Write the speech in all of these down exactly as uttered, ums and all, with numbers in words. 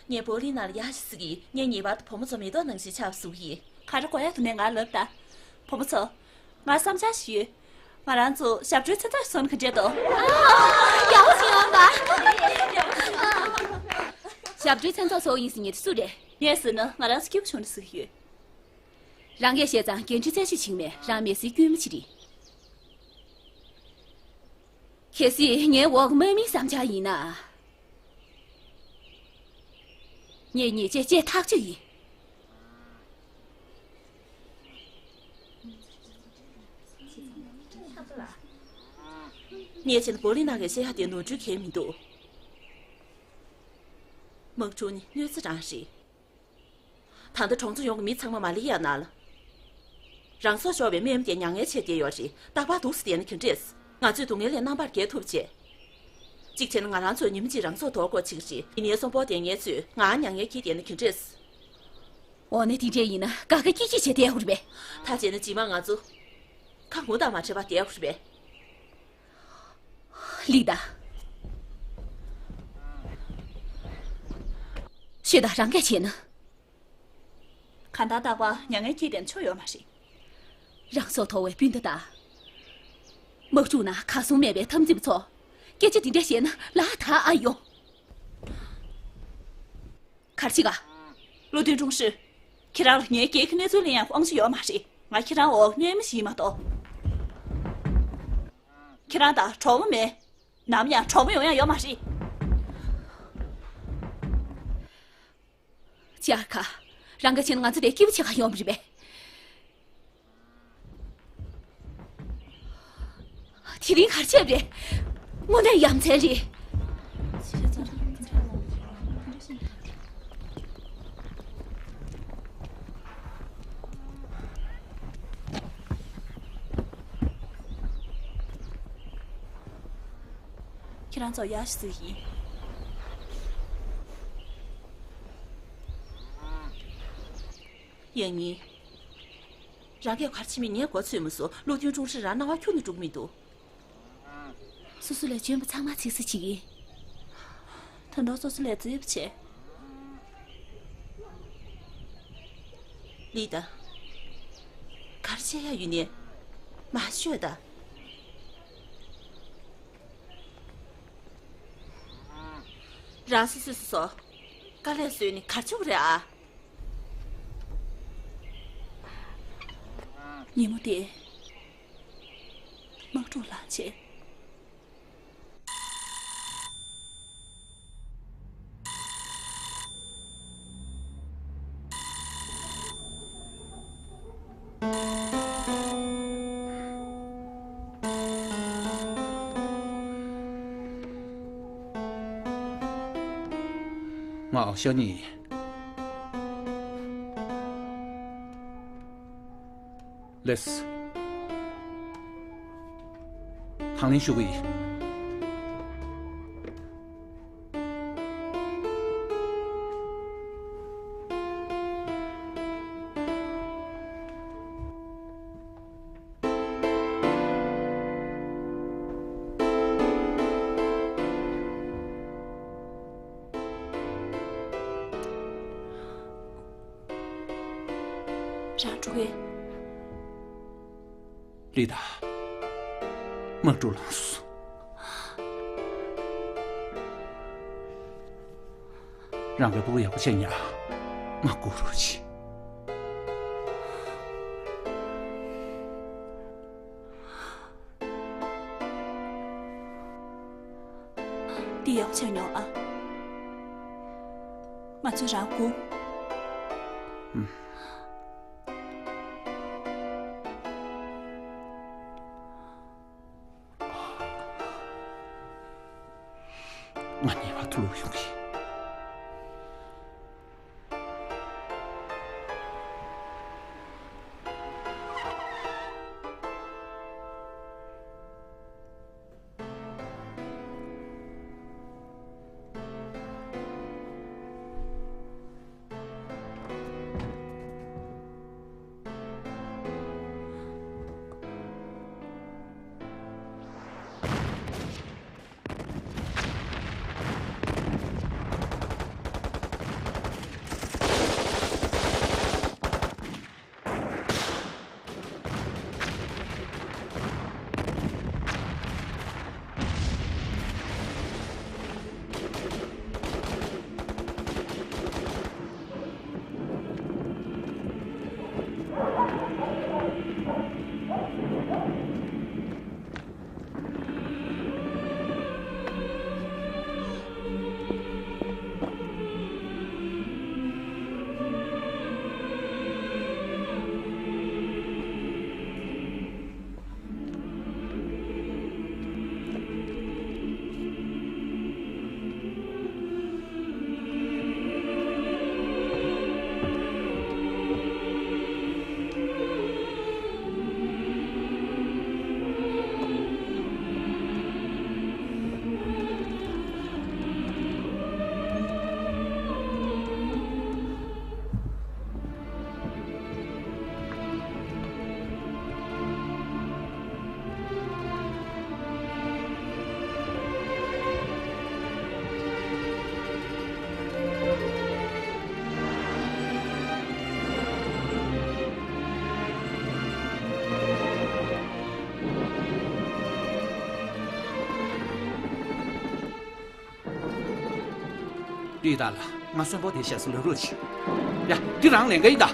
ངས་པོ་ལི་ན་ལ་ཡག་ཞིག་གཟིགས་ཡིན། ངས་ངེས་པར་དུ་བུ་མོ་ཚོ་མེ་ཏོག་ནང་བཞིན་ཆགས་པ་བཟོ་གི་ཡིན། ག་རེ་དགོས་ཡག་འདུག་ནས་ང་ལབ་དང་། བུ་མོ་ཚོ། ང་བསམ་འཆར་ཞིག་ཡོད། ང་རང་ཚོ་ཞབས་བྲོའི་མཚན་ཚོགས་ཤིག་བཟོ་ན་ག་འདྲ་འདུག་ཡག་པོ་ཞིག་ཡོང་པ། ཞབས་བྲོའི་མཚན་ཚོགས་བཟོ་ཡིན་ཟེར་མཁན་དེ་སུ་རེད། ངས་ཟེར་ན་ང་རང་ཚོ་སྐྱིད་པོ་བྱུང་ན་ཟེར་གྱི་ཡོད། རང་གིས་བཤད་ཙང་འགན་འཁྲི་བཙན་ཤེད་ཆེན་མོ་རང་མི་སེར་དཀྱུས་མ་ཅིག་རེད། གལ་སྲིད་ངའི་འོག་དམག་མིའི་བསམ་འཆར་ཡིན་ན། ངས་ཉེས་ཆད་བཅད་ཐག་ཆོད་ཡིན། ངས་བྱས་ན་པོ་ལི་ན་གིས་བཤད་ཡག་དེ་ནོར་འཁྲུལ་གང་ཡང་མི་འདུག་དམག་འཁྲུག་ནི་གནོད་འཚེ་རང་རེད། ད་ལྟ་གྲོང་ཚོ་ཡོངས་ཀྱི་མི་ཚང་མ་མ་ལི་ཡ་ན་ལ། རང་སྲོག་ཤོར་བའི་རྨས་མ་དེ་མྱ་ངན་བྱས་བསྡད་ཡོད་རེད། རྟག་པར་འདུག་སེ་བསྡད་ན་ག་འདྲས། ང་ཚོས་སྡུག་བསྔལ་ལས་རྣམ་པར་རྒྱལ་ཐུབ་བྱས། གཅིག་བྱས་ན་ང་རང་ཚོ་ཉིན་མ་གཅིག་རང་སྲོག་དོར་དགོས་ཅིག་རེད། ཡིན་ནའི་གསོན་པོ་དེ་ངས་ཚོས་ང་མྱ་ངན་འཁྱེར་བསྡད་ན་ག་འདྲས། འོ་ན་དེ་འདྲས་ཡིན་ན་དགའ་དགའ་སྐྱིད་སྐྱིད་བྱས་བསྡད་དགོས་རེད་པས། ད་བྱས་ན་རྗེས་མ་ང་ཚོ་ཁ་ངོ་དང་མ་བྲལ་བར་བསྡད་དགོས་རེད་པས། ལི་ད། ཤོད་ད། རང་སྐད་བྱས་ན། གང་ལྟར་རྟག་པར་མྱ་ངན་འཁྱེར་བསྡད་ན་ཆོ་ཡོད་མ་རེད། རང་སྲོག་དོར་བའི་སྤུན་ཟླ་དང་། དམག་འཁྲུག་ནང་གར་སོང་མེད་པའི་འཐབ་འཛིང་པ་ཚོ། སྐད་ཆ་འདི་འདྲ་བཤད་ན་ལ་དྭགས་ཨ་ཡོང་། གར་ཅི་ག་བློ་མཐུན་ཀྲུང་ཧྲི། ཁྱེད་རང་ལ་ངའི་སྐྱེས་ཀྱི་གནས་ཚུལ་གླེང་ཡག་དབང་ཆ་ཡོད་མ་རེད། ང་ཁྱེད་རང་འོག་གནས་མི་ཞིག་ཡིན་མ་གཏོགས། ཁྱེད་རང་དང་གྲོགས་མོ་མེད། ནམ་ཡང་གྲོགས་མོ་ཡོང་ཡག་ཡོད་མ་རེད། ཅར་ཁ། རང་ག་ཕྱིན་ང་ཚོ་དེ་སྐྱིད་པོ་བྱེད་ག་ཡོང་བ་རེད་པས། དེ་རིང་གར་ཆེབ་རེད། དངོས་གནས་ཡ་མཚན་རེད། ཁྱེད་རང་ཚོ་ཡར་ཞིག་གཟིགས་ཡིན། ཡང་ཡིན། རང་གིས་གར་ཕྱིན་མིན་ངས་མགོ་ཚོས་མ་སོང་། བློ་མཐུན་ཀྲུང་ཧྲི་རང་སྣང་བ་ཁྱོན་ནས་འགྲོ་གི་མི་འདུག་སོ་སོ་ལས་བྱོན་པ་ཚང་མ་ཚིག་གསོ་བྱེད་ཀྱི། ད་དུང་སོ་སོ་ལས་བྱེད་པ་བྱེད། ལི་ད། གར་བྱེད་ཡ་ཡོད་ནས། མ་ཤོད་ད། རང་སོ་སོས་སོ་སོ། དཀའ་ལས་བཟོས་ནས་གར་བྱེད་དགོས་རེད་ཨ། ཉིན་མོ་དེ། དམག་འཁྲུག་ལངས་བྱས། ང་ཨའོ་ཞའོ་ཉིང་ཡིན། ལགས་སོ། དང་ལེན་ཞུ་གི་ཡིན། རང་འགྲོ་གི། ལི་ཏ། དམག་འཁྲུག་ལངས་སོང་། རང་གི་སྤུ་གུ་ཡག་པོ་བྱས་ཉར། ང་སྒུག་རོགས་གྱིས། འདི་ཡག་པོ་བྱས་ཉར་ཨ། ང་ཚོས་རང་སྒུག། ཨུམ། ང་ངེས་པར་དུ་ལོག་ཡོང་གི། ལི་ཏ་ལགས། ང་གསོན་པོ་དེ་ཞབས་སུ་ལོས་རོགས་གྱིས། ཡ། འདི་རང་ལས་ཀ་ཡིན་ད།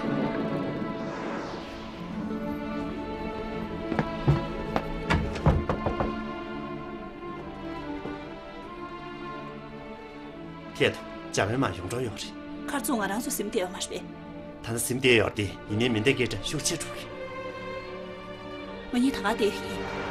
ཕེབས་དང་། འཇར་མན་དམག་ཡོང་འགྲོ་ཡོད་རེད། མཁར་རྫོང་ང་རང་ཚོ་ཟིན་བསྡད་ཡོད་མ་རེད་པས། ད་ལྟ་ཟིན་བསྡད་ཡོད་རེད་དེ། ཡིན་ནའི་མེ་མདའི་སྐད་སྒྲ་ཤུགས་ཆེ་འགྲོ་གི། ང་གཉིས་ད་ག་བསྡད་ཡིན།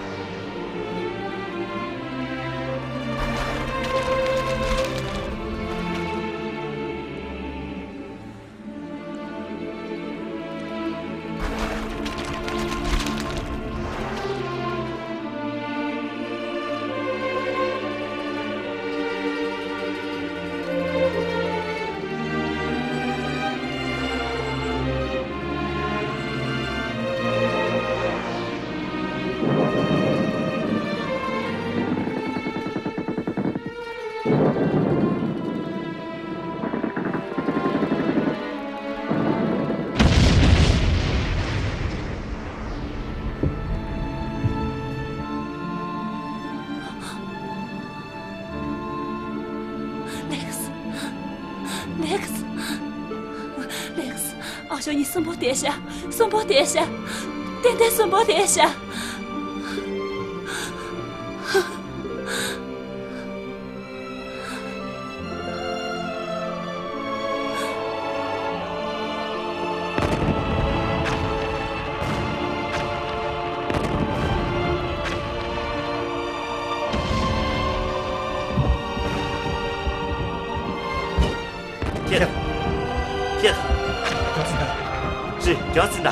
ལེགས། ལེགས། ལེགས། ཨ་ཞོ་ཉི་གསོན་པོ་བསྡད་ཤག་གསོན་པོ་བསྡད་ཤག་ཏན་ཏན་གསོན་པོ་བསྡད་ཤག་རེད། རྒྱག་ཟིན་ད།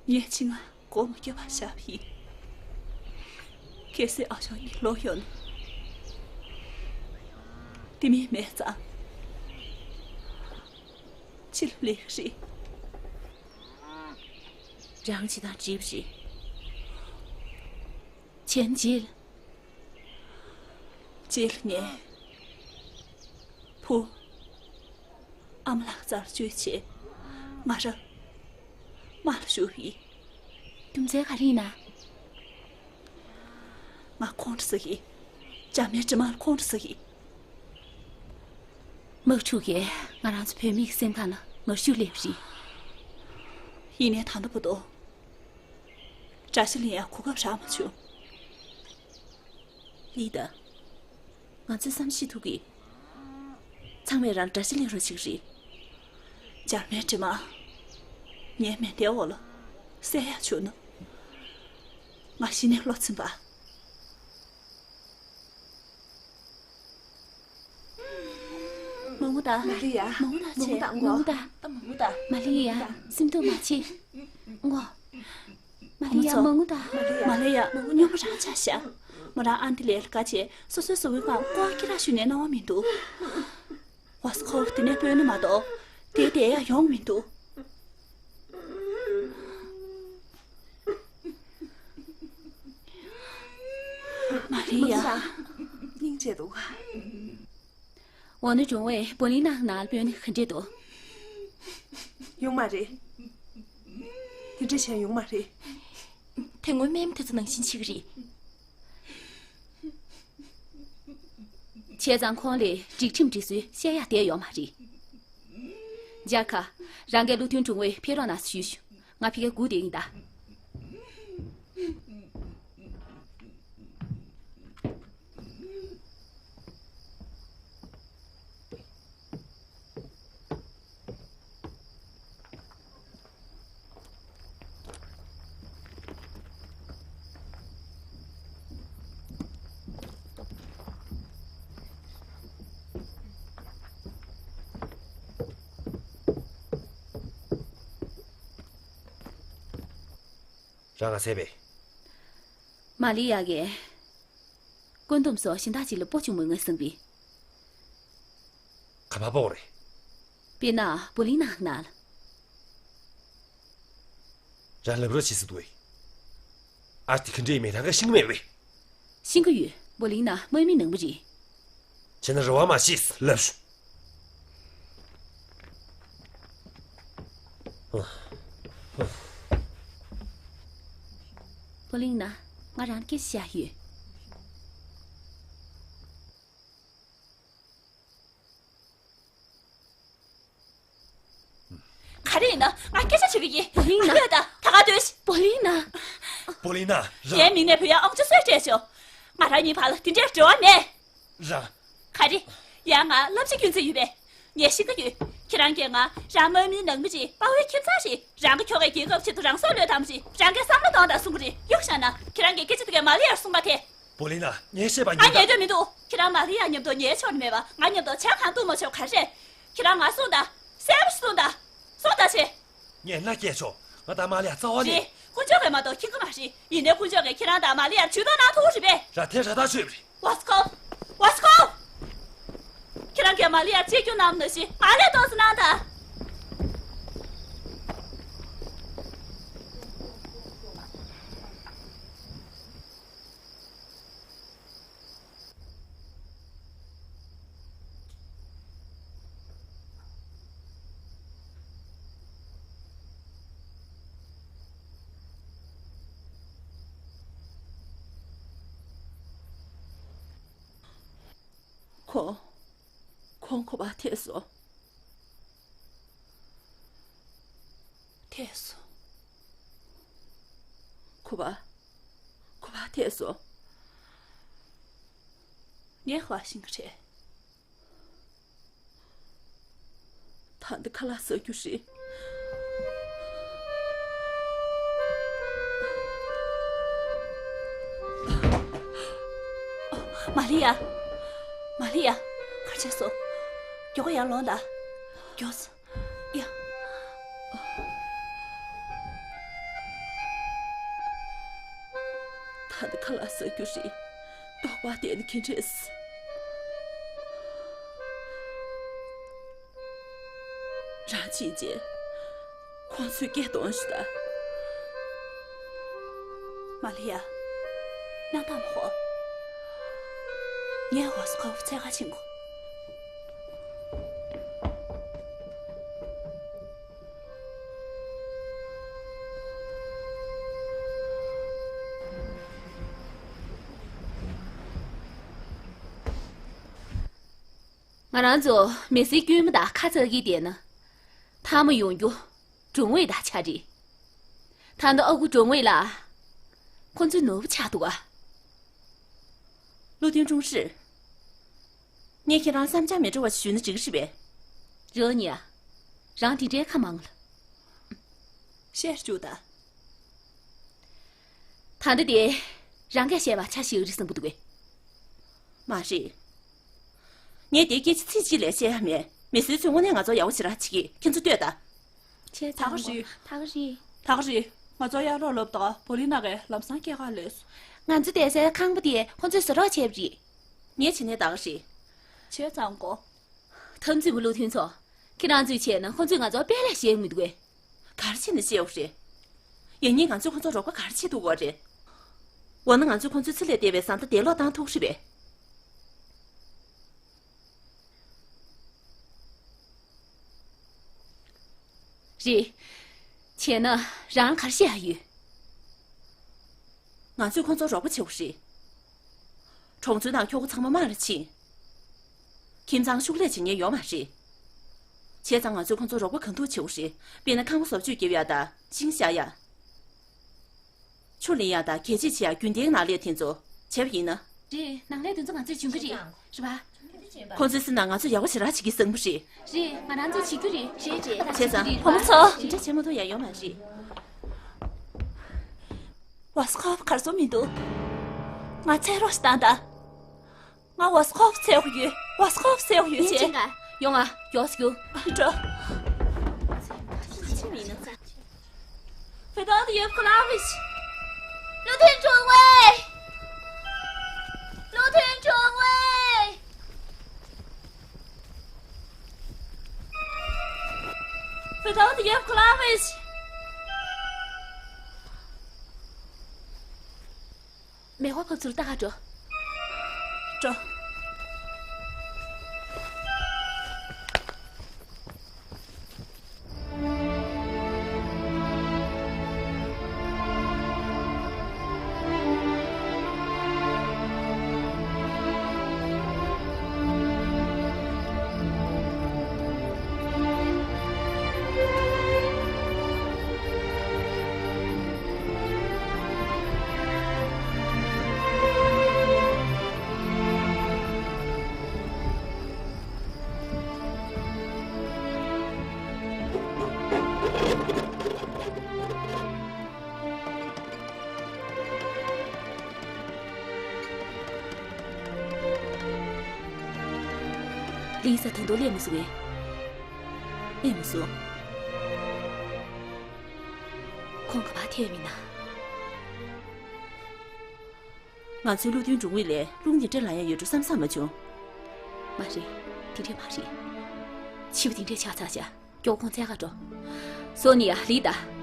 ངས་ཁྱི་ང་སྒོ་མ་བརྒྱབ་པར་བཞག་པ་ཡིན། གལ་སྲིད་ཨ་ཞང་གཉིས་ལོག་ཡོང་ན། དེ་མིན་མེད་ཙང་ཕྱི་ལ་སླེབས་ཀྱི་རེད། རང་ཅི་དང་འགྲིག་པ་རེད། བྱས་ན་རྗེས་ལ། རྗེས་ལ་ངས་བུ། ཨ་མ་ལགས་རྩར་བཅར་བྱས། ང་རང་དམག་ལ་ཞུགས་པ་ཡིན། རྒྱུ་མཚན་ག་རེ་ཡིན་ན། ང་ཁོང་ཁྲོ་ཟ་གི། འཇར་མན་འདྲེ་དམག་ལ་ཁོང་ཁྲོ་ཟ་གི། དམག་འཁྲུག་གིས་ང་རང་ཚོ་བོད་མི་གི་སེམས་ཁ་ལ་ངར་ཤུགས་སླེབས་པ་རེད། ཡིན་ནའི་ད་ལྟ་བར་དུ་དགྲ་ཤ་ལེན་ཡག་གོ་སྐབས་རག་མ་བྱུང་། ལི་ཏ། ང་ཚོས་བསམ་ཤེས་ཐུབ་ཀྱི། ཚང་མས་རང་དགྲ་ཤ་ལེན་རོགས་བྱེད་ཀྱི་རེད། འཇར་མན་འདྲེ་དམག་ངའི་མེ་མདའི་འོག་ལ་བསད་ཡག་བྱུང་ན། ང་གཞི་ནས་བློ་ཚིམ་པ། མང་པོ་ད། མ་ལི་ཡ། མང་པོ་ད་མང་པོ་ད་ཆེ། མང་པོ་ད། མང་པོ་ད། མ་ལི་ཡ། སེམས་སྡུག་མ་བྱེད། ངོ་། མ་ལི་ཡ། མང་པོ་ད། མ་ལི་ཡ། མ་ལི་ཡ། མང་པོ་སྨྱོ་པོ་རང་ཆགས་ཤག་མོ་རང་ཨན་ཏི་ལས་ལ་དགའ་བྱས་སོ་སོའི་བཟོ་བོའི་སྒང་ལྐོག་སྐྱེ་རག་ཞུ་ནས་སྣང་བ་མི་འདུག་ཝ་སི་ཁོབ་དེ་ནས་སྤོས་ན་མ་གཏོགས་དེ་བསྡད་ཡག་ཡོང་མི་འདུག་མ་ལི་ཡ། སྙིང་རྗེ་འདུག་འོ་ན་སྒྲུང་བས་པོ་ལིན་ནང་ནང་ལ་སྤོས་ན་ག་འདྲས་འདུག་ཡོང་མ་རེད། དེ་འདྲ་བྱས་ཡོང་མ་རེད། དེ་སྔོན་སྨན་མ་དེ་ཚོ་ནང་བཞིན་བྱེད་ཀྱི་རེད། བྱས་ཙང་ཁོང་ལས་སྒྲིག་ཁྲིམས་སྒྲིག་སྲོལ་བཤད་ཡག་བསྡད་ཡོད་མ་རེད། འཇར་ཁ། རང་གིས་བློ་མཐུན་སྒྲུང་བས་ཕེབས་རོགས་གནང་ཞུས་ཞུ། ང་ཕ་གིར་སྒུག་བསྡད་ཡིན་ད། རང་ང་ཟེར་བས། མ་ལི་ཡ་གིས། བཀོད་འདོམས་སོགས་གཞན་དག་ཅིག་ལ་སྤོ་བཅུག་མི་ངོས་བཟུང་བས། ག་པར་སྤོ་བ་རེད། དཔེར་ན་པོ་ལིན་ནང་ན། རང་ལབ་རོགས་བྱེད་ཟེར་འདུག་བས། ཨ་དེ་ག་འདྲས་མེད་རང་ག་ཤེས་ཀྱི་མེད་བས། ཤེས་ཀྱི་ཡོད། པོ་ལིན་ན་དམག་མི་ནང་མི་རེད། བྱས་ན་རེ་བ་མ་བྱེད་ལབ་ཞུ། པོ་ལིན་ན་ང་རང་སྐད་ཆ་བཤད་ཡོད། ག་རེ་ཡིན་ན་ང་སྐད་ཆ་དྲི་གི་ཡིན། པོ་ལིན་ན། ཨ་ལོས་ད་ད་ག་འདོད། པོ་ལིན་ན། པོ་ལིན་ན་རང་། ངའི་མིང་ནས་བུ་ཡ་ཨང་ཅོ་སུས་སྤྲད་ཆོག་ང་རང་གཉིས་བར་ལ་དེ་འདྲའི་འབྲེལ་བ་མེད། རང་། ག་རེ། ཡ་ང་བསླབ་བྱ་སྐྱོན་ཚིག་ཡོད་པས། ངས་ཤེས་ཀྱི་ཡོད། ཁྱེད་རང་གིས་ང་རང་དམག་མིའི་ནང་མི་རེད། དཔའ་བོའི་ཁྱིམ་ཚང་རེད། རང་གི་ཁྱོ་གས་རྒྱལ་ཁབ་ཆེད་དུ་རང་སྲོག་བློས་བཏང་བ་རེད། རང་གིས་བསམ་བློ་གཏོང་དང་གསུང་གི་རེད། གཡུག་བཞག་ན་ཁྱེད་རང་གིས་སྐད་ཆ་དེ་གས་མ་ལི་ཡར་གསུངས་པ་དེ། པོ་ལི་ན་ངས་བཤད་པ་ང་ཉན་ཉན་འདོད་མི་འདུག་ཁྱེད་རང་མ་ལི་ཡ་མཉམ་དུ་ཉལ་ཆོག་ནི་མེད་པ། ང་མཉམ་དུ་ཇ་གང་བཏུང་མ་ཆོག་ག་རེ། ཁྱེད་རང་ང་གསུངས་དང་། གསལ་པོ་ཞིག་གསུངས་དང་། གསུངས་དང་ཆེ། ངས་ལབ་ཀྱི་ཆོག་ང་དང་མ་ལི་ཡ་རྩ་བ་ནས། རེད། དཀོན་མཆོག་གིས་མ་གཏོགས་མཁྱེན་གྱི་མ་རེད། ཡིན་ནའི་དཀོན་མཆོག་གིས་ཁྱེད་རང་དང་མ་ལི་ཡར་ཇུས་གཏོགས་གནང་ཐུབ་རེད་པས། ར་དེ་ར་ཐག་ཆོད་པ་རེད། ཝ་སི་ཁོབ། ཝ་སི་ཁོབ། ཁྱེད་རང་གིས་མ་ལི་ཡར་གཅེས་སྐྱོང་གནང་བ་ནང་བཞིན་ང་ལ་ཏོག་ཙམ་གནང་དང་། ཁོང་། ཁོང་ཁོ་པ་ཐེ་སོ། ཐེ་སོ། ཁོ་པ། ཁོ་པ་ཐེ་སོ། ངས་ཧ་ཤེས་ཀྱི་རེད། ད་འདི་ཁ་ལག་ཟ་རྒྱུ་རེད། མ་ལི་ཡ། མ་ལི་ཡ། ག་རེ་བྱས་སོང་། མགྱོགས་པོ་ཡར་ལོངས་དང་། མགྱོགས་སོང་། ཡ། ད་འདི་ཁ་ལག་ཟ་རྒྱུ་རེད། ལྟོགས་པ་བསྟེན་ནས་ག་འདྲས། རང་ཕྱིན་རྗེས་ཁོང་ཚོའི་སྐད་གཏོང་ཞིག་དང་། མ་ལི་ཡ། གནམ་དྭངས་མ་ཧོ། ངས་ཝ་སི་ཁོབ་འཚོལ་ག་ཕྱིན་གོ། ང་རང་ཚོ་མི་སེར་དཀྱུས་མ་དང་ཁ་ཚ་གི་བསྡད་ན། མཐའ་མ་ཡོང་རྒྱུ་ཀྲུང་ཝེ་དང་ཆ་རེད། ད་ལྟ་ཨ་ཁུ་ཀྲུང་ཝེ་ལགས། ཁོ་ཚོའི་ནོར་བུ་ཆགས་འདུག་ག། བློ་མཐུན་ཀྲུང་ཧྲི། ངས་ཁྱེད་རང་བསམ་འཆར་མི་འདྲ་བ་ཞིག་ཞུས་ན་འགྲིག་གི་རེད་པས། རེད་ཉེ། རང་དེ་འདྲའི་ཁ་མང་ལ། བཤད་རྒྱུ་ད། ད་ལྟ་དེ་རང་གིས་བཤད་པ་ཆ་ཞིག་རེད་བསམ་གི་འདུག་གས། མ་རེད། ངས་དེ་སྐད་ཆ་ཚིག་གཅིག་ལས་བཤད་ཡ་མེད། མི་སེར་ཚོས་དངོས་གནས་ང་ཚོར་ཡག་པོ་ཞེ་དྲག་བྱེད་ཀྱི། ཁྱེད་ཚོ་ལྟོས་དང་། ཆེ་ད་ག་ཚང་རེད། ད་ག་རེད། ད་ག་རེད། ང་ཚོར་གཡག་རོགས་ལབ་དང་། བོ་ལི་ན་གས་ལམ་སང་སྐྱེལ་ག་ལོས། ང་ཚོ་བསྡད་སའི་ཁང་པ་དེ་ཁོ་ཚོས་བཟོ་རོགས་བྱས་པ་རེད། ངས་བྱས་ནས་ད་ག་རེད། བྱས་ཙང་གོ། ཐབས་མཛེས་པོ་བློ་མཐུན་ཚོ། ཁྱེད་རང་ཚོས་བྱས་ན་ཁོ་ཚོས་ང་ཚོར་དཔེ་ལས་བཤད་མི་འདུག་གས། ག་རེ་བྱས་ནས་བཤད་དགོས་རེད། ཡང་སྙིང་ང་ཚོས་ཁོ་ཚོར་རོགས་པ་ག་རེ་བྱེད་ཐུབ་དགོས་རེད། འོ་ན་ང་ཚོས་ཁོ་ཚོའི་ཚེ་ལས་འདས་པའི་བཟའ་ཟླ་འདས་ལོག་བཏང་ཐུབ་རེད་པས། རེད། བྱས་ན་རང་ག་རེ་བཤད་ཡ་ཡོད། ང་ཚོས་ཁོ་ཚོར་རོགས་པ་བྱེད་དགོས་རེད། གྲོང་ཚོའི་ནང་ཁྱོ་ག་ཚང་མ་དམག་ལ་ཕྱིན། ཁྱིམ་ཚང་ཤུགས་ལས་བྱེད་མཁན་ཡོད་མ་རེད། བྱས་ཙང་ང་ཚོས་ཁོ་ཚོར་རོགས་པ་གང་ཐུབ་བྱེད་དགོས་རེད། དཔེར་ན་ཁང་པ་བཟོ་བཅོས་རྒྱབ་ཡ་དང་ཤིང་བཞག་ཡ། ཆུ་ལེན་ཡ་དང་གད་ཕྱིས་བྱེད་ཡ་རྒྱུན་ལྡན་ནང་ལས་དེ་ཚོ་བྱས་པ་ཡིན་ན། རེད། ནང་ལས་དེ་ཚོ་ང་ཚོས་བྱེད་ཀྱི་རེད། རེད་པ། ཁོ་ཚོའི་སེམས་ནང་ང་ཚོས་ཡག་པོ་ཞེ་དྲག་བྱེད་ཀྱི་བསམ་གྱི་རེད། རེད། ང་རང་ཚོས་བྱེད་རྒྱུ་རེད། རེད་རེད། བྱས་ཙང་བུ་མོ་ཚོ། དེ་འདྲ་བྱེད་མ་ཐུབ་ཡ་ཡོད་མ་རེད། ཝ་སི་ཁོབ་གར་སོང་མི་འདུག་ང་འཚོལ་རོགས་ཞིག་བཏང་དང་། ང་ཝ་སི་ཁོབ་འཚོལ་དགོས་ཡོད། ཝ་སི་ཁོབ་འཚོལ་དགོས་ཡོད། ཡིན་ཅིང་ག་ཡོང་ང་མགྱོགས་སུ་རྒྱུགས། འགྲོ། ཕེ་ཏོག་ཏི་ཡེབ་ཁོ་ལ་བིས། བློ་མཐུན་ཀྲུང་ཝེ། བློ་མཐུན་ཀྲུང་ཝེ། ཕེ་ཏོག་ཏི་ཡེབ་ཁོ་ལ་བིས། མེ་ཧོ་ཕབ་ཚུར་ལྟ་ག་འགྲོ། འགྲོ། ལི་ས་ད་དུང་སླེབས་མ་སོང་ངས། སླེབས་མ་སོང་། ཁོང་ག་པར་ཐལ་མིན་ན། ང་ཚོའི་བློ་མཐུན་ཀྲུང་ཝེ་ལས་རླུང་དེ་འདྲ་ལངས་ཡ་ཡོད་འགྲོ་བསམ་བསམ་མ་བྱུང་། མ་རེད། དེ་འདྲས་མ་རེད། འཆི་བ་དེ་འདྲས་ཆགས་ཚར་ཤག་མགྱོགས་ཁོང་འཚོལ་ག་འགྲོ། སོ་ནི་ཡ་ལི་ད།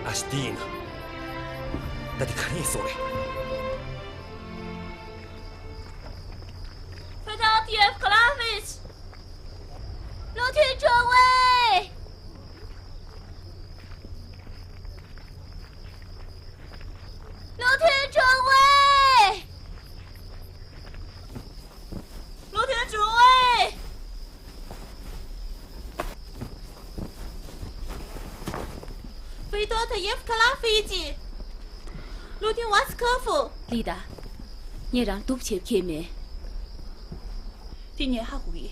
ཨ་ཤི་དེ་ཡིན་ན། ད་དེ་ག་རེ་ཡིན་སོང་རེད། ཕེ་ཏོག་ཏི་ཡེབ་ཁོ་ལ་བིས། བློ་མཐུན་ཀྲུང་ཝེ། བློ་མཐུན་ཀྲུང་ཝེ། Кто-то евкалафити. Люди вас кафу. ལི་ད། ངས་རང་སྡུག་བྱེད་ཁྱེད་མེད། དེ་ངས་ཧ་གོ་གི།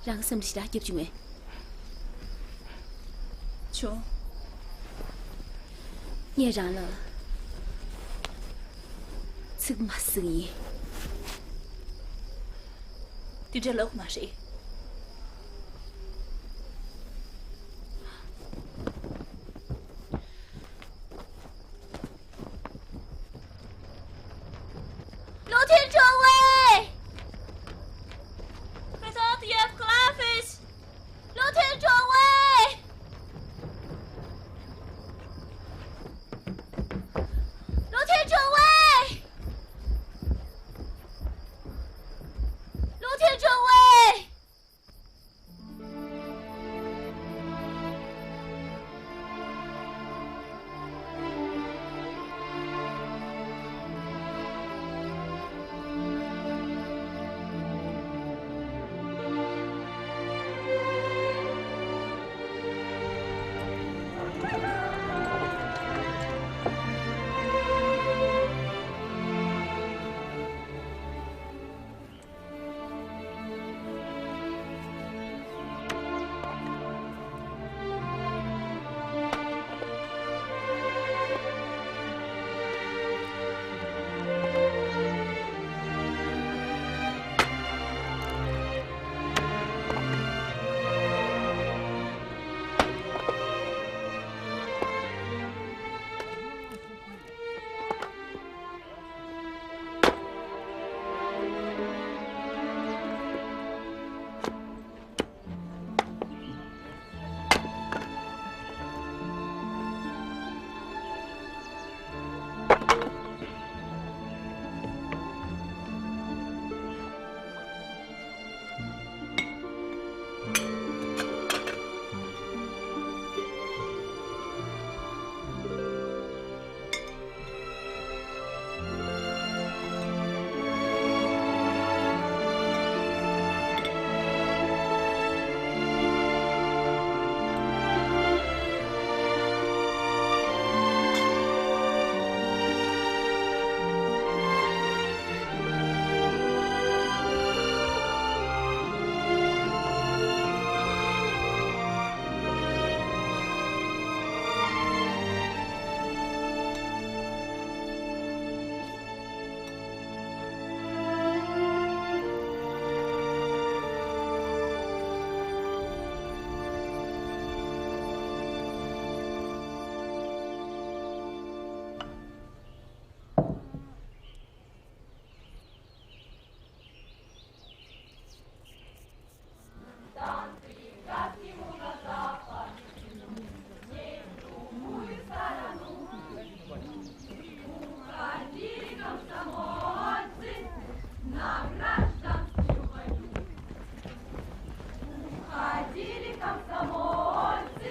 རང་སེམས་ལ་ཞེ་དྲག་སྐྱིད་བྱུང་ངས། བྱུང་། ངས་རང་ལ་ཚིག་མ་ཟིན་ཡིན། དེ་འདྲ་ལབ་མ་རེད། བློ་མཐུན་ཁྲོ་བོ། Кто-то евкалафити. བློ་མཐུན་ཁྲོ་བོ། བློ་མཐུན་ཁྲོ་བོ། བློ་མཐུན་ཁྲོ་བོ། Уходили комсомольцы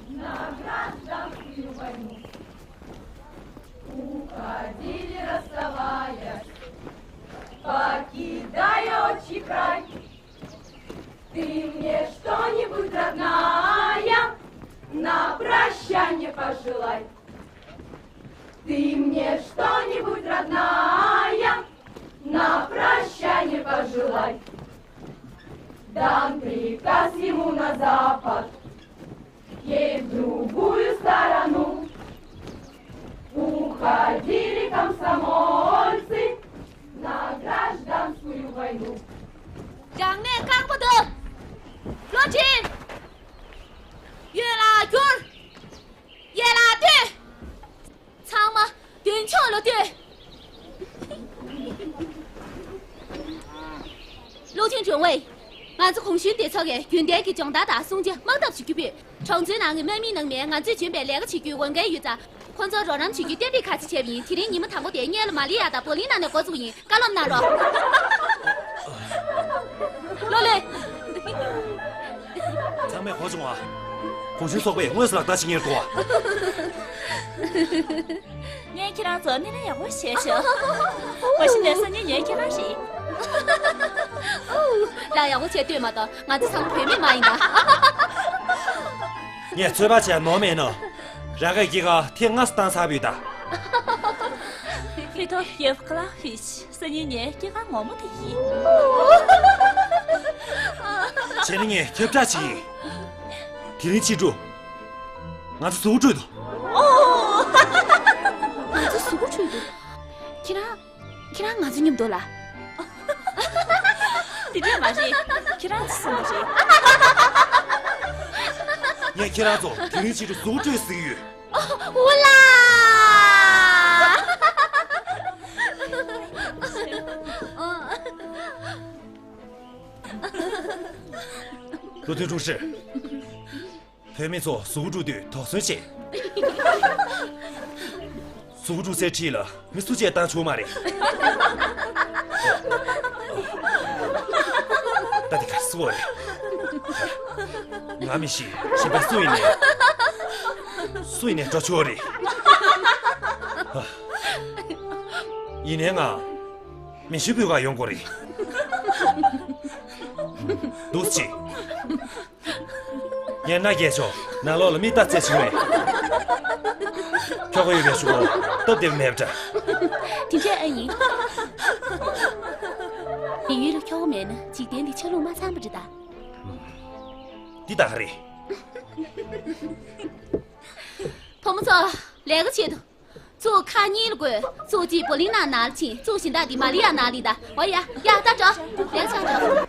на гражданскую войну. Уходили, расставаясь, покидая отчий край. Ты мне что-нибудь, родная, на прощание пожелай. Ты мне что-нибудь, родная, на прощание пожелай. Дан приказ ему на запад, ей в другую сторону. Уходили комсомольцы на гражданскую войну. རང་གནས་ཁག་པོ་འདུག་བློ་མཐུན། གཡོན་ལ་བསྒྱུར། གཡས་ལ་ལྟོས། ཚང་མ་མདུན་ཕྱོགས་ལ་ལྟོས། བློ་མཐུན་ཁྲོ་བོ། ང་ཚོ་གུང་གཞོན་སྡེ་ཚོགས་ཀྱིས་རྒྱུན་ལྡན་གྱི་སྦྱོང་བརྡར་དང་སྲུང་བརྩི་དམག་འཐབ་བྱེད་རྒྱུ་ཕུད། གྲོང་ཚོའི་ནང་གི་དམག་མིའི་ནང་ནས་ང་ཚོས་བྱོན་པའི་ལས་ཀ་བྱེད་རྒྱུའི་འོས་འགན་ཡོད་ཙང་། ཁོང་ཚོར་རོགས་རམ་བྱེད་རྒྱུའི་གཏན་འབེབས་ཁ་ཤས་བྱས་པ་ཡིན། དེ་རིང་ཉི་མ་དང་པོ་དེ་སྔོན་ལ་མ་ལི་ཡ་དང་པོ་ལི་ན་ནས་འགོ་བཙུགས་པ་ཡིན། བཀའ་སློབ་གནང་རོགས། བློ་ལས། ཚང་མས་གོ་བྱུང་བ། གུང་གཞོན་ཚོགས་པས་དངོས་སུ་ལག་བསྟར་བྱེད་མཁན་རེད་འདུག་ངས་ཁྱེད་རང་ཚོ་སྣེ་ལེན་ཡག་པོ་བྱས་ཤག་མ་གཞི་ནས་སང་ཉིན་ངའི་ཁྱེད་རང་རེད། ལགས། ཡག་པོ་བྱས་ལྟོས་མ་གཏོགས་ང་ཚོ་ཚང་མ་བུད་མེད་མ་ཡིན་ད། ངས་ཚོད་དཔག་བྱས་ནོར་མེད་ན། རང་གི་སྐྱེས་སྐར་ཐེངས་ལྔ་བཏང་ཚར་བུད་ད། ཧི་ཐོ་ཡེབ་ཀ་ལ་ཧིཆ་སང་ཉིན་ངའི་སྐྱེས་སྐར་ངོ་མ་དེ་ཡིན། བྱས་ན་ངས་ཁྱབ་བསྒྲགས་བྱེད་ཀྱི་ཡིན། དེ་རིང་ཕྱི་དྲོ། ང་ཚོ་གཟུགས་སྤྲོད་དོ། ང་ཚོ་གཟུགས་སྤྲོད་དོ། ཁྱེད་རང་། ཁྱེད་རང་ང་ཚོ་མཉམ་དུ་ལ། དེ་འདྲས་མ་རེད། ཁྱེད་རང་ཚོ་གསུམ་པོ་རེད། ངས་ཁྱེད་རང་ཚོ་དེ་རིང་ཕྱི་དྲོ་གཟུགས་སྤྲོད་ཟེར་གྱི་ཡོད། འུ་ལ། བློ་མཐུན་ཀྲུའུ་ཧྲི། བུད་མེད་ཚོ་གཟུགས་སྤྲོད་དུས་དོགས་ཟོན་བྱེད། གཟུགས་སྤྲོད་སའི་འཁྲིས་ལ་མི་སུ་གཅིག་བཏང་ཆོག་མ་རེད། ད་དེ་ག་སུ་རེད། ང་མི་ཤེས། གཞན་པ་སུ་ཡིན་ནའི། སུ་ཡིན་ནའི་འགྲོ་ཆོག་རེད། ཡིན་ནའི་ང་མེ་ཤིང་འབུད་ག་ཡོང་དགོས་རེད། འདུག་སེ་བྱེད། ངས་མནའ་བསྐྱལ་ཆོག། ནང་ལོགས་ལ་མི་རྟ་རྩེད་བྱེད་མེད། ཁྱོ་ག་ཡོད་པའི་གཞུག་གུ་སྟབས་བདེ་བ་མེད་པ་འདྲ། དེ་འདྲ་ཨེ་ཡིན། དེ་ཡུལ་ལ་ཁྱོ་ག་མེད་ན་འཇིག་རྟེན་འདི་ཆ་ལུགས་མ་ཚང་བ་འདྲ་ད། འདི་ད་ག་རེད། བུ་མོ་ཚོ། ལས་ཀ་བྱེད་དོ། ཚོ་ཁ་གཉིས་ལ་དགོས། ཚོ་གཅིག་པོ་ལིན་ན་ནང་ལ་ཕྱིན། ཚོ་གཞན་དག་དེ་མ་ལི་ཡ་ནང་ལ་ཡིན་ད། འོ་ཡ། ཡ་ད་འགྲོ། ལེགས་ཆ་འགྲོ།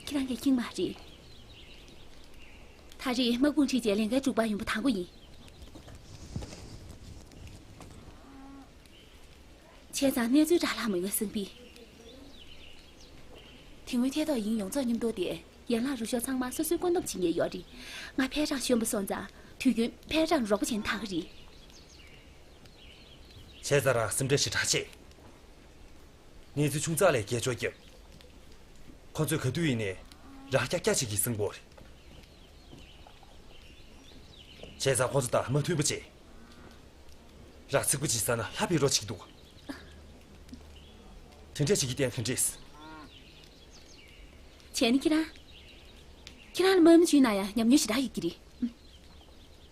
ཁྱེད་རང་གི་ཁྱིམ་མ་རེད། ད་རེས་དམག་དཔུང་ཁྲིད་བྱས་ལས་འགན་སྒྲུབ་པར་ཡོང་པ་དང་པོ་ཡིན། བྱས་ཙང་གནས་ཚུལ་དྲག་ལྷག་མི་ངོས་སེམས་པའི། དེ་སྔོན་ཐད་གཏོགས་ཡིན། ཡོངས་རྫོགས་མཉམ་དུ་དེ་ཡན་ལག་རུ་ཤོག་ཚང་མ་སོ་སོའི་བཀོད་འདོམས་བྱེད་མཁན་ཡོད་རེད། ང་ཕལ་གྲངས་གཞོན་པོ་སོང་ཙང་དུས་རྒྱུན་ཕལ་གྲངས་རོགས་པ་བྱས་ན་ད་ག་རེད། བྱས་ཙང་རང་སེམས་ཁྲལ་ཞེ་དྲག་བྱེད། གནས་ཚུལ་ཆུང་ཙག་ལས་སྐད་ཅོར་བརྒྱབ། ཁོ་ཚོས་ག་དུས་ཡིན་ནའི་རང་སྐྱག་སྐྱག་བྱེད་ཀྱི་སེམས་པོ་རེད། བྱས་ཙང་ཁོ་ཚོ་དང་མ་མཐུན་པ་བྱེད། རང་ཚིག་པ་ཅིག་ཟ་ན་ལྷ་བེད་རོགས་བྱེད་ཀྱི་འདུག། དེ་འདྲ་བྱེད་ཀྱི་བསྟན་ག་འདྲས། བྱས་ན་ཁྱེད་རང་། ཁྱེད་རང་ལ་དམག་མི་བྱུང་ན་ཡང་ཉམས་མྱོང་ཞེ་དྲག་ཡོད་ཀྱི་རེད།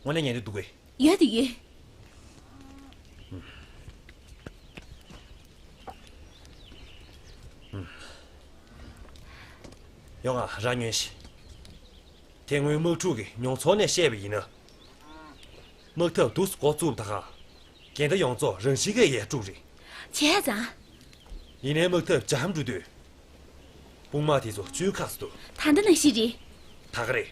དངོས་གནས་ཉན་འདོད་འདུག་གས། ཡོད་དེ་ཡོད། ཡོང་ང་རང་ཉོན་ཞིག། དེ་སྔོན་དམག་འཁྲུག་གི་མྱོང་ཚོར་ནས་བཤད་པ་ཡིན་ན། དམག་འཐབ་འདུག་སེ་འགོ་བཙུགས་པ་དང་། འགལ་ཟླ་ཡོངས་རྫོགས་རང་བཞིན་གྱིས་ཡལ་འགྲོ་གི་རེད། བྱས་ཙང་། ཡིན་ནའི་དམག་འཐབ་འཇམ་འགྲོ་དུས། དཔུང་དམག་དེ་ཚོ་བཅོས་ཁག་ཏུ། ད་ལྟ་ནང་བཞིན་རེད། ད་ག་རེད།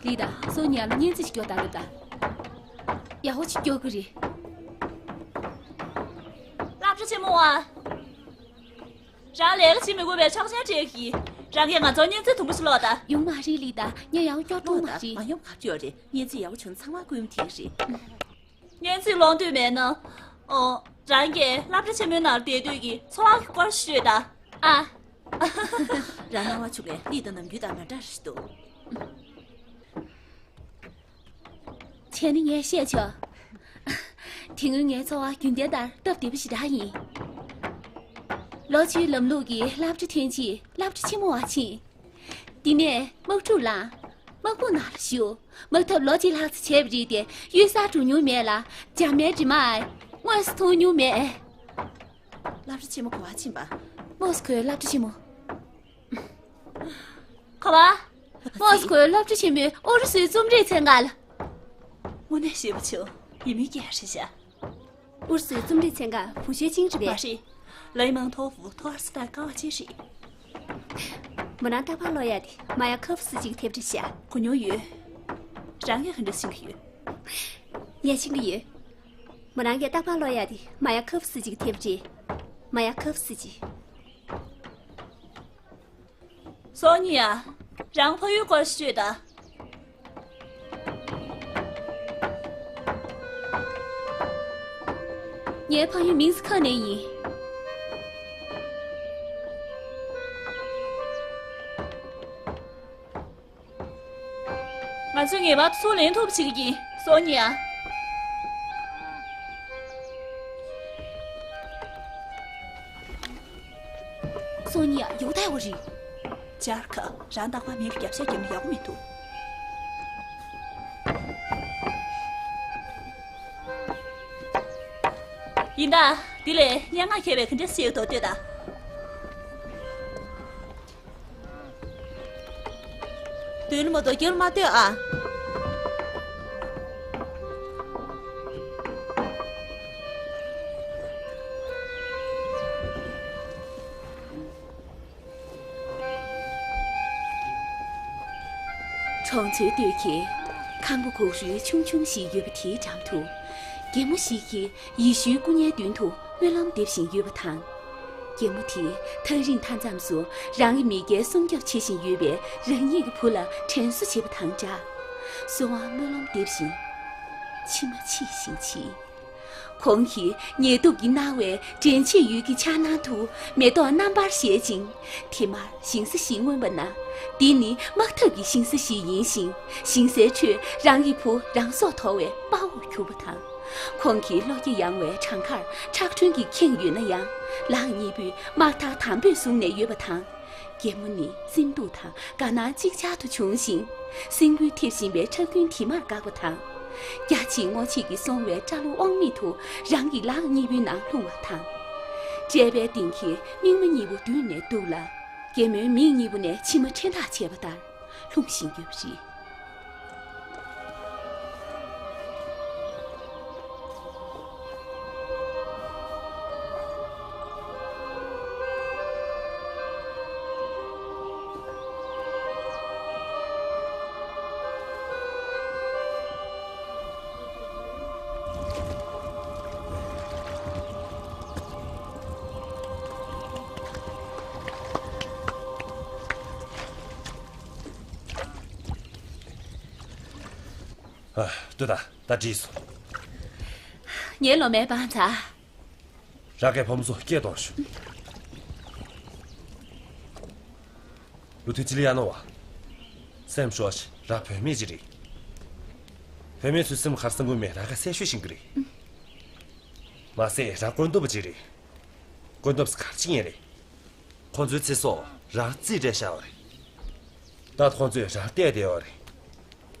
ལི་ད། སོ་ཉལ་ལ་གཉན་ཚད་ཅིག་སྐྱོ་ད་ལི་ད། ཡག་པོ་ཅིག་སྐྱོ་གི་རེད། སློབ་གྲྭ་ཆེན་མོ་བ། རང་ལས་ཀ་བྱེད་མི་དགོས་པའི་ཆོག་མཆན་སྤྲད་གི། རང་གིས་ང་ཚོར་གཉན་ཚད་དུམ་བུ་ཞིག་སློག་ད། ཡོང་མ་རེད་ལི་ད། ངས་ཡག་པོ་སྐྱོ་གཏོང་མ་རེད། མ་ཡོང་ག་ཅི་ཡོད་རེད། གཉན་ཚད་ཡག་པོ་བྱུང་ཚང་མ་སྐུ་ཡུམ་དེ་རེད། གཉན་ཚད་སློང་འདོད་མེད་ན། ཨོ། རང་གིས་སློབ་གྲྭ་ཆེན་མོའི་ནང་བསྡད་དུས་ཀྱི་འཚོ་བ་གི་སྐོར་ཤོད་ད། ཨ། རང་སྣང་བ་ཆུང་ངས་ལི་དང་ནམ་རྒྱུན་དང་མ་འདྲ་རེད་འདུག། བྱས་ན་ངས་བཤད་ཆོག། དེ་སྔོན་ངའི་འཚོ་བ་རྒྱུན་ལྡན་ལྟར་སྟབས་བདེ་པོ་ཞེ་དྲག་ཡིན། ལོ་བཅུའི་ལམ་ལུགས་ཀྱི་སློབ་གྲྭ་ཐོན་རྗེས་སློབ་གྲྭ་ཆེན་མོ་བ་ཕྱིན། དེ་ནས་དམག་འཁྲུག་ལངས། དམག་དཔུང་ནང་ལ་ཞུགས། དམག་འཐབ་ལོ་གཅིག་ལྷག་ཙམ་བྱས་པ་རེད་དེ། གཡུལ་སར་འགྲོ་མྱོང་མེད་ལ། འཇར་མན་འདྲེ་དམག་དངོས་སུ་མཐོང་མྱོང་མེད། སློབ་གྲྭ་ཆེན་མོ་ག་པར་ཕྱིན་པ། མོ་སི་ཁོའི་སློབ་གྲྭ་ཆེན་མོ། ག་པར། མོ་སི་ཁོའི་སློབ་གྲྭ་ཆེན་མོའི་ཨུ་རུ་སུའི་རྩོམ་རིག་ཚན་ཁག་ལ། དངོས་གནས་ཞེ་པོ་བྱུང་། ཡིད་སྨོན་སྐྱེ་ཡ་རེད་ཤག། ཨུ་རུ་སུའི་རྩོམ་རིག་ཚན་ཁག་བུ་ཤོའི་ཅིང་རེད་པས། མ་རེད། ལའི་མང་ཐོ་ཧྥུ་ཐོ་ཨར་སི་ཏར་ཀ་བ་ཅན་རེད། མོ་རང་རྟག་པར་ཀློག་ཡ་དེ་མ་ཡ་ཁ་ཧྥུ་སི་ཅིག་དེབ་རེད་ཤག། གོ་མྱོང་ཡོད། རང་གིས་ག་འདྲ་ཤེས་ཀྱི་ཡོད། ངས་ཤེས་ཀྱི་ཡོད། མོ་རང་གིས་རྟག་པར་ཀློག་ཡག་དེ་མ་ཡ་ཁབ་སི་ཅིག་དེབ་རེད། མ་ཡ་ཁབ་སི་ཅི། སོ་ནི་ཡ། རང་ཕ་ཡུལ་སྐོར་ཞིག་ཤོད་དང་། ངའི་ཕ་ཡུལ་མིན་སི་ཁ་ནས་ཡིན། ང་ཚོས་ངེས་པར་དུ་ཚུར་ལེན་ཐུབ་པ་བྱེད་ཀྱི་ཡིན། སོ་ནི་ཡ། སོ་ནི་ཡ་ཡོག་ཏའི་བ་རི། ཇར་ཁ་རང་རྟག་པར་མི་རུ་རྒྱབ་ཤ་རྒྱབ་ན་ཡག་པོ་མི་འདུག་ཡིན་ད། དེ་ལས་སྙན་ངག་མཁས་པས་ག་འདྲ་ཞིག་འདོགས་ལྟོས་ད། དོན་མ་གཏོགས་སྐྱོར་མ་ལྟོས་ཨ། གྲོང་ཚོའི་སྟོད་ཀྱི་ཁང་པ་གུག་ཤུལ་ཆུང་ཆུང་ཞིག་ཡོད་པ་དེའི་འགྲམ་དུ། རྒན་མོ་ཞིག་གིས་ཡེ་ཤུའི་སྐུ་བརྙན་མདུན་དུ་སྨོན་ལམ་འདེབས་བཞིན་ཡོད་པ་དང་། རྒན་མོ་དེས་ཐག་རིང་མཐའ་མཚམས་སུ་རང་གི་མི་སྐྱའི་སྲུང་སྐྱོབ་བྱེད་བཞིན་ཡོད་པའི་རང་ཉིད་ཀྱི་བུ་ལ་དྲན་གསོ་བྱེད་པ་དང་སྦྲགས། གསོལ་བ་སྨོན་ལམ་འདེབས་བཞིན་མཆི་མ་ཕྱིས་བཞིན་མཆིས། ཁོང་གི་ཉེ་དུ་གིས་གནང་བའི་འདྲེན་བྱེད་ཡུལ་གྱི་ཕྱག་ནང་དུ་མེ་ཏོག་རྣམ་པར་བཞད་ཅིང་། དེ་མར་ཞིང་ས་ཞིག་མངོན་པ་ན། འདི་ནི་དམག་འཐབ་ཀྱི་ཞིང་ས་ཞིག་ཡིན་ཞིང་། ཞིང་སའི་ཁྲོད་རང་གི་བུ་རང་སྲོག་དོར་བའི་དཔའ་བོར་གྱུར་པ་དང་། ཁོང་གི་བློ་རྒྱ་ཡངས་པའི་བྲང་ཁར་ཁྲག་དྲོན་གྱིས་ཁེངས་ཡོད་ན་ཡང་། ལག་གཉིས་པོས་དམག་ཐག་དམ་པོས་བཟུང་ནས་ཡོད་པ་དང་། རྒན་མོ་ནི་སེམས་སྡུག་དང་དགའ་སྣང་ཅིག་ཅར་དུ་བྱུང་ཞིང་། སེམས་འགུལ་ཐེབས་བཞིན་པའི་ཁྲག་རྒྱུན་དེ་མར་འགག་པ་དང་། རྒྱ་ཆེའི་སྔོ་ཆད་ཀྱིས་བཟུང་བའི་སྐྲ་ལོ་དབང་མེད་དུ་རང་གི་ལག་གཉིས་པོའི་ནང་ལྷུང་བ་དང་། དཔྲལ་བའི་སྟེང་གི་རྨིག་མ་གཉིས་པོ་མདུན་ནས་གཏུབས་ལ། རྒན་མོའི་མིག་གཉིས་པོ་ནས་མཆི་མ་ཕྲན་ཐག་ཆད་པ་ལྟར་ལྷུང་བཞིན་ཡོད་པ་རེད། ཨ། ལྟོས་དང་། ད་འགྲིག་སོང་། ངའི་ལོ་མའི་བང་ཚ། རང་གི་ཕོ་མོ་ཚོ་སྐད་གཏོང་ཤོག་ལུ་ཐུ་ཅི་ལི་ཡ་ནོ་བ། སེམས་ཤོག་ཅིག་རང་བུད་མེད་ཅིག་རེད། བུད་མེད་ཚོའི་སེམས་ཁར་སེམས་ཁུར་མེད། རང་ག་སེ་ཤོད་ཤིང་གི་རེད། མ་ཟད་རང་ཀུན་རྟོག་པ་ཅིག་རེད། ཀུན་རྟོག་པ་གར་ཅིག་ཡིན་རེད། ཁོང་ཚོའི་ཚེ་སྲོག་རང་རྩིས་སྤྲད་བཞག་པ་རེད། ད་ཁོང་ཚོས་རང་བལྟས་བསྡད་པ་རེད།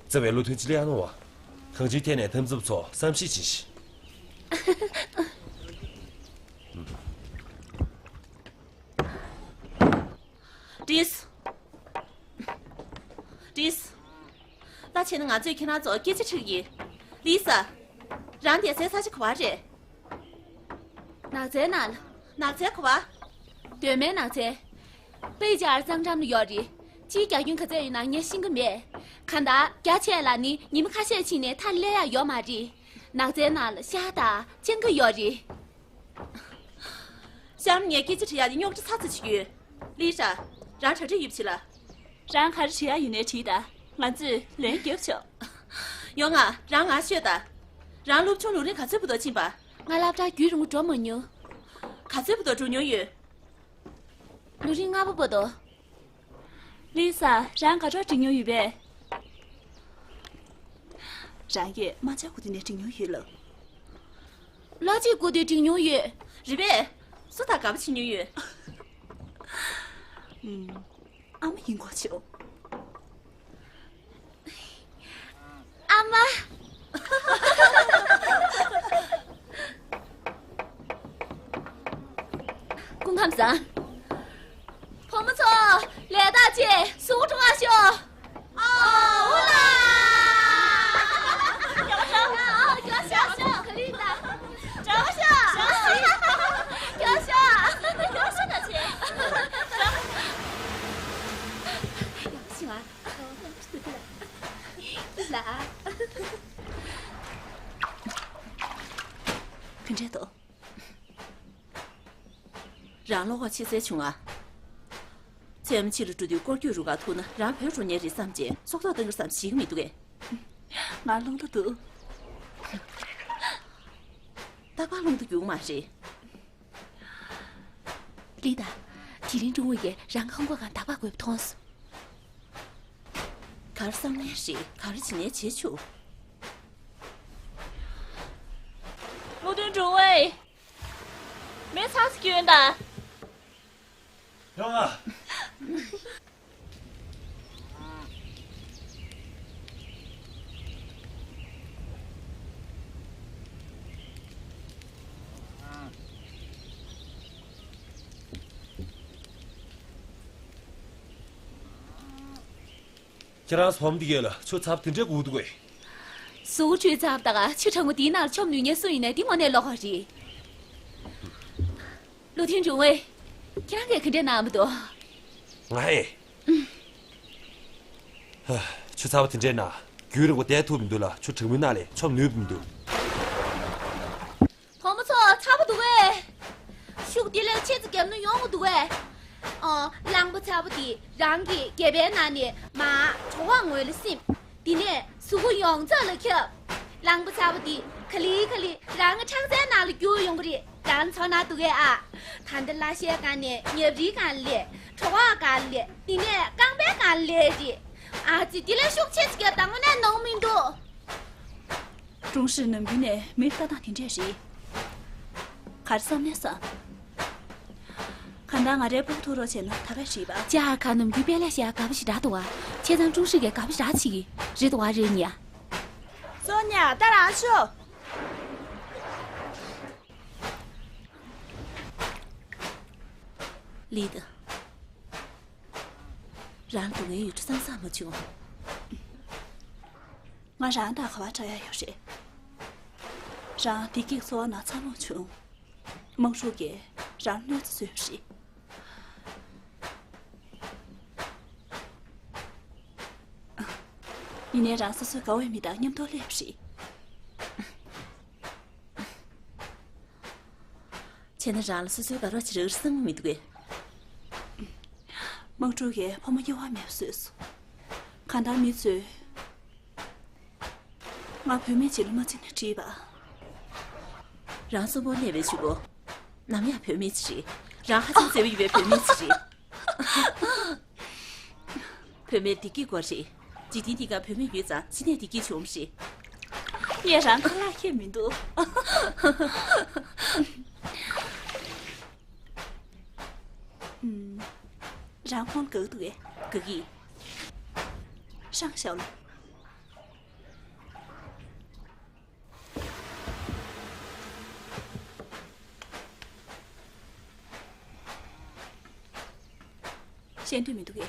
བརྩེ་བའི་ལུ་ཐུ་ཅི་ལི་ཡ་ནོ་བ། གང་ཅིའི་ཐད་ནས་འཐབ་འཚུབ་ཚོ་བསམ་ཤེས་བྱེད་ཤིག་ཏིས། ཏིས། ད་བྱས་ན་ང་ཚོས་ཁྱེད་རང་ཚོ་སྐད་ཆ་དྲི་གི་ཡིན། ལི་ས། རང་བསྡད་སའི་ས་ཆ་ག་བ་རེད། ནགས་ཚལ་ནང་ལ། ནགས་ཚལ་ག་བ། གདོད་མའི་ནགས་ཚལ། པེ་ཅར་གཙང་འགྲམ་ལ་ཡོད་རེད། སྤྱིའི་རྒྱ་ཁྱོན་ག་ཚད་ཡོད་ན་ངས་ཤེས་ཀྱི་མེད། གང་ལྟར་རྒྱ་ཆེ་ལ་ནི་ཉི་མ་ཁ་ཤས་ཕྱིན་ནས་མཐའ་སླེབས་ཡག་ཡོད་མ་རེད། ནགས་ཚལ་ནང་ལ་ཤར་དང་སྤྱང་ཀི་ཡོད་རེད། གཤམ་ངས་སྐད་ཆ་དྲི་ཡག་དེ་རྙོག་དྲ་ཚ་ཚ་ཞིག་ཡོད། ལི་ཧྲ། རང་གྲ་སྒྲིག་ཡོད་པ་བྱེད་ལ། རང་ག་རེ་དྲི་ཡག་ཡོད་ནའི་དྲིས་དང་། ང་ཚོས་ལན་རྒྱོབ་ཆོག་ཡོང་ང་། རང་ང་ཤོད་དང་། རང་སློབ་ཆུང་ལོ་རིམ་ག་ཚོད་བར་དུ་ཕྱིན་པ། ང་སློབ་གྲྭར་རྒྱུན་རིང་པོ་འགྲོ་མ་མྱོང་། ག་ཚོད་བར་དུ་འགྲོ་མྱོང་ཡོད། ལོ་རིམ་ལྔ་པ་བར་དུ། ལི་ས། རང་ག་འདྲ་འགྲིག་མྱོང་ཡོད་པས། རང་གིས་རྨ་བྱ་རྐུ་དུས་ནས་འགྲིག་མྱོང་ཡོད་ལགས། གླ་ཆ་རྐུ་དུས་འགྲིག་མྱོང་ཡོད། རེད་པས། སུ་དང་དགའ་པོ་བྱེད་མྱོང་ཡོད། ཨུམ། ཨ་མ་ཡིན་གོ་ཆོག་ཨ་མ། སྐུ་ཁམས་བཟང་། བུ་མོ་ཚོ། ལས་ཐག་ཆད། གཟུགས་པོ་སྲུང་བར་ཤོག་ཨོ། འུ་ལ། རྒྱགས་ཤོག་རྒྱགས་ཤོག་ག་ལེར་ད། རྒྱགས་ཤོག་རྒྱགས་ཤོག་རྒྱགས་ཤོག་ད་ཆད། ཡག་ཤི་བ། ལ། ག་འདྲས་འདུག་རང་བློ་ཁོག་ཆེ་སའི་བྱུང་ཨ། ཚེ་རིང་ཕྱི་ལ་འགྲོ་དུས་སྐོར་སྐྱོད་རུ་ཁག་ཐུག་ན་རང་བོད་འགྲོ་ཉེན་རེད་བསམ་བྱས་སྲོག་ཐོག་བཏང་གི་བསམ་ཞིག་མི་འདུག་གས། ང་རླུང་རྟ་འདུག་རྟག་པར་རླུང་རྟ་རྒྱུག་མ་རེད། ལི་ད། དེ་རིང་ཀྲུང་ཝེ་ཡིས་རང་གི་ཧོང་ཀོང་སྒང་རྟག་པར་དགོས་པ་མཐོང་སོང་། ག་རེ་བསམ་ནའི་རེད། ག་རེ་བྱེད་ནའི་བྱེད་ཆོག་བློ་མཐུན་ཀྲུང་ཝེ། མེ་ཚ་ཟིག་སྐྱོན་དང་། ཡོང་ང་། ཁྱེད་རང་ཟོམ་འདི་གས་ལ་ཆུ་ཚབས་དེ་འདྲའི་དགོས་འདུག་གས། གཟུགས་པོ་ཆུའི་ཚབ་དང་ཆུ་གྲང་མོ་དེའི་ནང་ལ་མཆོང་ནུས་མཁན་སུ་ཡིན་ནའི་དེ་དངོས་གནས་བློ་ཁོག་རེད། བློ་མཐུན་ཀྲུང་ཝེ། ཁྱེད་རང་གིས་ག་འདྲས་གནང་མི་འདུག་ང་ཨེ། ཧ། ཆུ་ཚ་བ་དེ་འདྲའི་ནང་རྒྱུན་རིང་པོ་བསྡད་ཐུབ་མི་འདུག་ལ་ཆུ་གྲང་མོའི་ནང་ལ་མཆོང་ནུས་མི་འདུག་བུ་མོ་ཚོ་ཚ་པོ་འདུག་གས། ཤུགས་དེ་ལས་ཆེ་ཙམ་བརྒྱབ་ན་ཡོང་གི་འདུག་གས། ཨ། རླངས་པ་ཚ་པོ་དེ་རང་གི་སྒལ་པའི་ནང་ནས་མར་གྲོད་ཁོག་ངོས་ལ་སིམ། དེ་ནས་གཟུགས་པོ་ཡོངས་རྫོགས་ལ་ཁྱབ། རླངས་པ་ཚ་པོ་དེ་ག་ལེ་ག་ལེ་རང་གི་ཁྲག་རྩའི་ནང་ལ་རྒྱུག་ཡོང་གི་རེད། རང་ཚོར་སྣང་འདུག་གས་ཨ། ད་ལྟ་བརླ་ཤའི་སྒང་ནས་ཉབ་རིའི་སྒང་ལ་སླེབས། གྲོད་ཁོག་སྒང་ལ་སླེབས། དེ་ནས་རྐང་པའི་སྒང་ལ་སླེབས་རེད། ཨ་ཙི། དེ་ལས་ཤུགས་ཆེ་ཙམ་བརྒྱབ་དང་པོ་ནས་ནོར་མི་འདུག་ཀྲུང་ཧྲི་ནམ་རྒྱུན་ནས་མི་ལྟ་སྟངས་དེ་འདྲས་རེད། ག་རེ་བསམ་ནས་བསམ། གང་ལྟར་ང་རའི་སྤུ་གུ་ཐུག་རོགས་བྱས་ན་ད་ག་བྱེད་པ། ཅཱ་ཁ་ནམ་རྒྱུན་དཔེ་ལ་བཤད་དགའ་པོ་ཞེ་དྲག་འདུག་བ། བྱས་ཙང་ཀྲུང་ཧྲི་གིས་དགའ་པོ་ཞེ་དྲག་བྱེད་ཀྱི་རེད་འདུག་བ། རེད་ཉ། སོ་ཉ་ད་རང་ཤོག་ལི་ཏི། རང་སྡུག་བསྔལ་ཡོད་འགྲོ་བསམ་བསམ་མ་བྱུང་། ང་རང་དང་ག་བ་འདྲ་ཡ་ཡོད་རེད། རང་བདེ་སྐྱིད་འཚོ་བ་ནང་འཚར་ལོངས་བྱུང་། དམག་འཁྲུག་གིས་རང་གནོད་འཚེ་བཟོས་པ་རེད། ཡིན་ནའི་རང་སོ་སོའི་དགའ་བའི་མི་དང་མཉམ་དུ་སླེབས་པ་རེད། བྱས་ན་རང་ལ་སོ་སོའི་དགའ་རོགས་ཅིག་རག་རེད་བསམ་གྱི་མི་འདུག་གས། དམག་འཁྲུག་གིས་ཕོ་མོ་དབྱེ་བ་མེད་པ་བཟོས་སོང་། གང་ལྟར་མི་ཚོས་ང་བུད་མེད་ཅིག་ལ་མ་བརྩིས་ན་འགྲིག་པ། རང་གསོན་པོར་གནས་པའི་གཞུག་གུ། ནམ་ཡང་བུད་མེད་ཅིག་རེད། རང་ཧ་ཅང་བརྩེ་བ་ཡོད་པའི་བུད་མེད་ཅིག་རེད། བུད་མེད་བདེ་སྐྱིད་དགོས་རེད། འཇིག་རྟེན་འདི་ག་བུད་མེད་ཡོད་ཙང་ཅི་ནས་བདེ་སྐྱིད་བྱུང་རེད། ངས་རང་ཁ་ལག་ཁྱེར་མི་འདུག་ཨུམ། རང་ཁོང་དགའ་འདུག་གས། དགའ་གི། ཧྲང་ཞའོ་ལུ། ཤེས་འདོད་མི་འདུག་གས།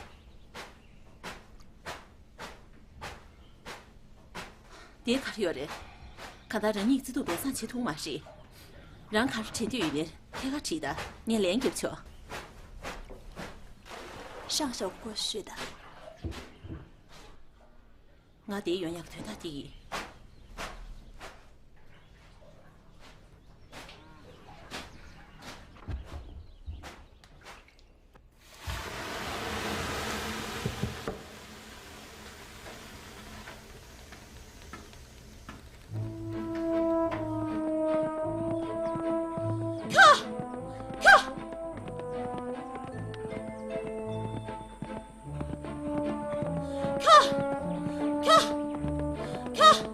དེ་ག་རེ་ཡོད་རེད། གང་ལྟར་རང་ཉིད་བརྩི་འདུག་སྦས་གསང་བྱེད་ཐུབ་མ་རེད། རང་ག་རེ་དྲན་འདོད་ཡོད་ནའི་ཐད་ཀར་དྲིས་དང་། ངས་ལན་རྒྱབ་ཆོག་ཧྲང་ཞའོ་ལུ་སྐོར་ཤོད་དང་། ང་དེ་ཡོང་ཡག་དོན་དག་དེ་ཡིན། ཁྱོ། ཁྱོ། ཁྱོ། ཁྱོ། ཁྱོ།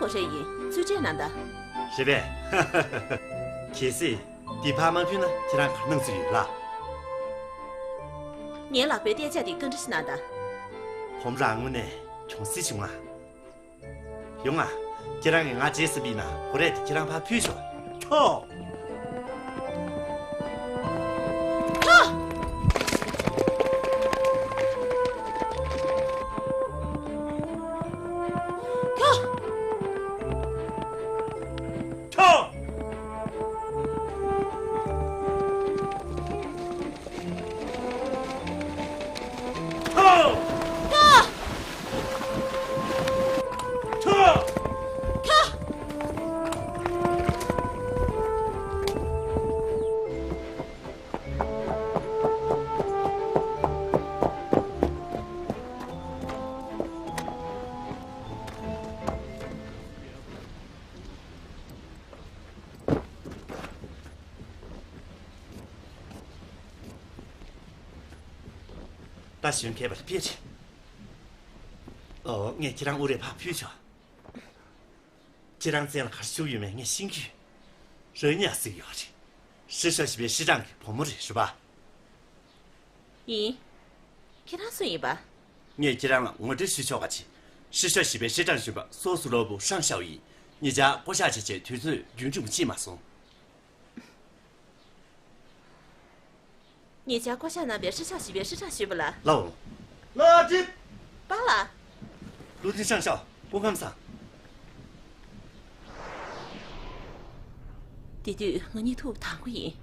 ཁོ་རེ་ཡིན། ཚུལ་ཁྲིམས་གནང་དང་། རེད་པས། གལ་སྲིད་འདི་ཕར་མ་ཕུལ་ན་ཁྱེད་རང་ག་རེ་གནང་ཚུལ་ཡོད་ལགས། ངའི་ལག་པའི་རྟས་ཆ་དེ་བཀའ་འདྲི་ཞིག་གནང་དང་། ཁོམ་རང་དངོས་གནས་གྱོང་སྲིད་བྱུང་ང་། ཡོང་ང་། ཁྱེད་རང་གིས་ང་རྗེས་སུ་ཕུལ་ན་གོ་རེ་དེ་ཁྱེད་རང་ཕར་ཕུལ་ཤོག་ཁྱོ། ཁྱོ། ཁྱོ། ཁྱོ། ད་གཞོན་མཁས་པ་ལ་ཕེབས་རེད། ཨོ། ངས་ཁྱེད་རང་དབུ་རས་ཕར་ཕུལ་ཆོག་ཁྱེད་རང་བཙན་ལ་ག་རེ་ཞུ་ཡོད་མེད་ངས་ཤེས་ཀྱི་ཡོད། རང་ཉིད་ལ་གཟིགས་ཡོད་རེད། ཧྲི་ཤོ་བཞི་པའི་ཧྲི་ཀྲང་གི་བུ་མོ་རེད། རེད་པ། ཡིན། ཁྱེད་རང་སུ་ཡིན་པ། ངས་ཁྱེད་རང་ལ་ངོ་སྤྲོད་ཞུ་ཆོག་ག་ཅི། ཧྲི་ཤོ་བཞི་པའི་ཧྲི་ཀྲང་ཞུ་བ་སོ་སུ་ལོ་བུ་ཧྲང་ཞའོ་ཡིན། ཉེ་ཆར་བསྐོ་བཞག་བྱས་རྗེས་དུས་ཚོད་རྒྱུན་འཁྱོངས་བྱས་མ་སོང་། ཉེ་ཆར་བསྐོ་བཞག་གནང་བའི་ཧྲི་ཤོ་བཞི་པའི་ཧྲི་ཀྲང་ཞུས་པ་ལ། ལའོ། ལགས་འགྲིག་པ་ལགས། ལུའུ་ཐིང་ཧྲང་ཞའོ། སྐུ་ཁམས་བཟང་། དེ་དུས་ང་གཉིས་ཐུག་དང་པོ་ཡིན།